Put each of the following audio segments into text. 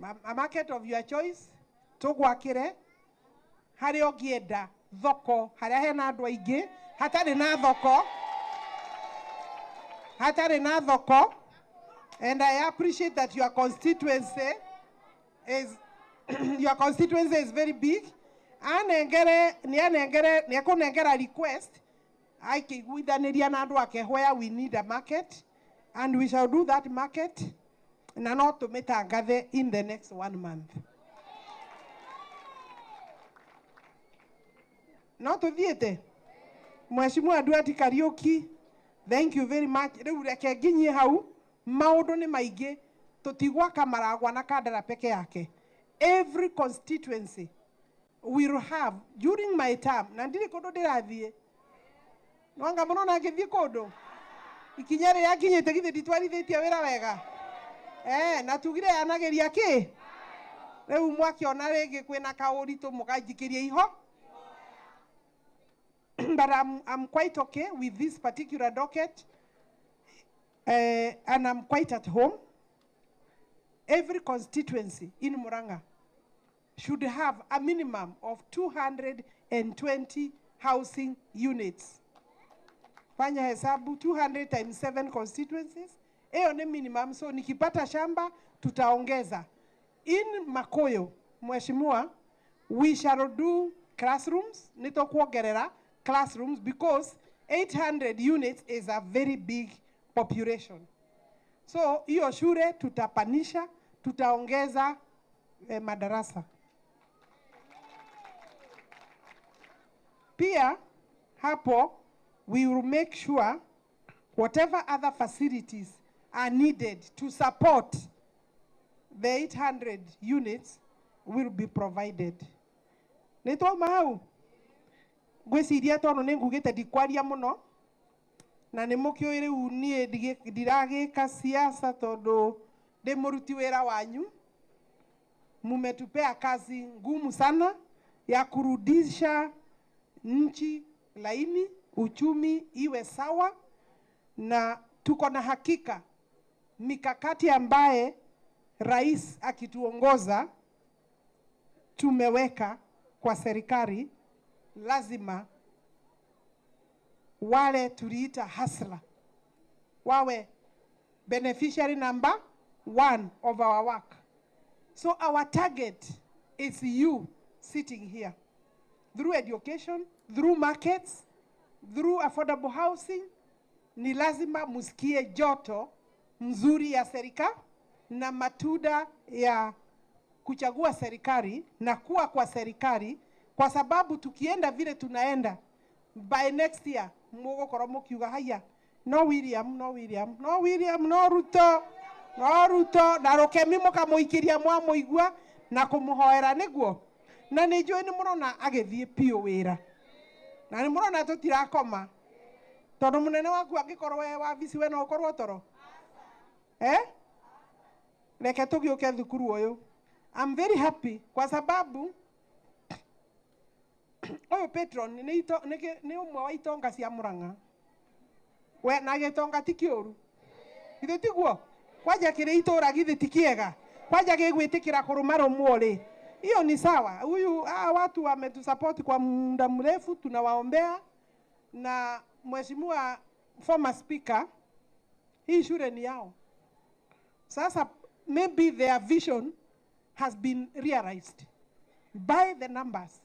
A market of your choice tũgwakĩre harĩa ũngĩenda thoko harĩa hena andũ aingĩ hatarĩ na thoko, hatarĩ na thoko. And I appreciate that your constituency is very big. Anengere nĩ anengere nĩ ekũnengera request akĩiguithanĩria na andũ ake where we need a market, and we shall do that market, na no tũmĩtangathe in the next one month. No tũthiĩte. Mheshimiwa Nduati Kariuki, thank you very much. Rĩu reke nginyie hau, maũndũ nĩ maingĩ, tũtigwaka Maragwa na Kandara peke yake. Every constituency will have during my term, na ndirĩ kũndũ ndĩrathiĩ, nwanga mũno na ngĩthiĩ kũndũ ikinya rĩrĩa nginyĩte, githĩ nditwarithĩtie wĩra wega? Eh, na tugire yanagĩria kĩ rĩu mwakĩona rĩngĩ kwĩna kaũritũ mũkanjikĩria iho, but I'm quite okay with this particular docket, and I'm quite at home. Every constituency in Murang'a should have a minimum of 220 housing units. Fanya hesabu, 200 times 7 constituencies. Hiyo ni minimum, so nikipata shamba tutaongeza. In Makoyo, Mheshimiwa, we shall do classrooms, nĩtũkuongerera classrooms because 800 units is a very big population. So hiyo shule tutapanisha, tutaongeza madarasa. Pia hapo we will make sure whatever other facilities are needed to support the 800 units will be provided. Nĩ twauma hau, ngwĩciria tondũ nĩ ngugĩte ndikwaria mũno na nĩ mũkĩũĩ rĩu niĩ ndiragĩka siasa tondũ ndĩ mũruti wĩra wanyu. Mumetupea kazi ngumu sana ya kurudisha nchi laini, uchumi iwe sawa, na tuko na hakika mikakati ambaye rais akituongoza tumeweka kwa serikali, lazima wale tuliita hustler wawe beneficiary number one of our work. So our target is you sitting here through education, through markets, through affordable housing. Ni lazima musikie joto mzuri ya serikali na matunda ya kuchagua serikali na kuwa kwa serikali, kwa sababu tukienda vile tunaenda, by next year mugukorwo mukiuga haya, no William, no William, no William, no Ruto, no Ruto, na rukemi mukamuikiria mwamuigua na kumuhoera niguo. Na nĩ njũĩ nĩ mũrona agĩthiĩ piũ wĩra na nĩ mũrona tũtirakoma, tondũ mũnene waku angĩkorwo we wabici, we no ũkorwo toro, eh? Reke tũgĩũke thukuru ũyũ. I'm very happy kwa sababu ũyũ patron nĩ ũmwe wa itonga cia Murang'a. We na gĩtonga ti kĩũru, githĩ tiguo? Kwanja kĩrĩ itũra, githĩ ti kĩega? Kwanja gĩgwĩtĩkĩra kũrũmarũmwo rĩ, hiyo ni sawa. Huyu, hawa watu wametusupport kwa muda mrefu, tunawaombea. Na mheshimiwa former speaker, hii shule ni yao. Sasa maybe their vision has been realized by the numbers,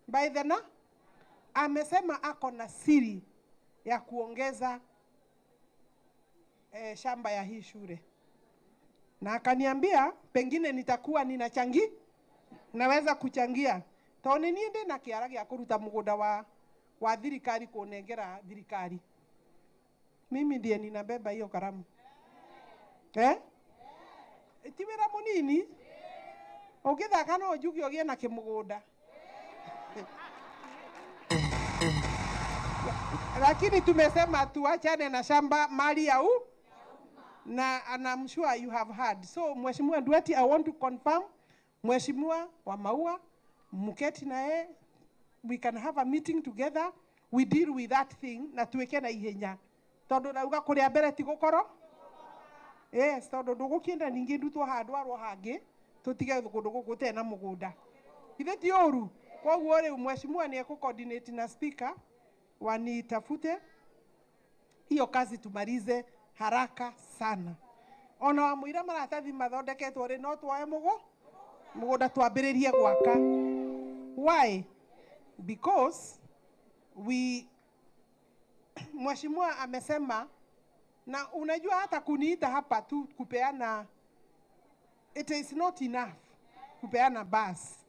by the na amesema ako na siri ya kuongeza shamba ya hii shule, na akaniambia pengine nitakuwa ninachangi, naweza kuchangia, tondũ nĩ niĩ ndĩna kĩara gĩa kũruta mũgũnda wa thirikari kũnengera thirikari. Mimi ndiye ninabeba hiyo karamu, eh? Ti wĩra mũnini, ũngĩthaka no njuge ũgĩe na kĩmũgũnda, lakini tumesema tuachane na shamba, mali ya u na, and I'm sure you have heard. So Mheshimiwa Nduati, I want to confirm, Mheshimiwa wa Maua, muketi naye, we can have a meeting together, we deal with that thing na tuweke na ihenya, tondu rauga kuria mbere ti gukoro. Yes, tondu ndũgũkĩenda ningĩ ndutwo haha ndwarwo hangĩ, tũtige kũndũ gũkũ gũtarĩ na mũgũnda. Githĩ ti ũru? Koguo rĩu mheshimiwa nĩ ekũ coordinate na speaker wanitafute hiyo kazi tumalize haraka sana. Ona wamũira maratathi mathondeketwo rĩ, no tuoe mũgũnda twambĩrĩrie gwaka. Why? Because we, mheshimiwa amesema, na unajua hata kuniita hapa tu kupeana, it is not enough kupeana bus.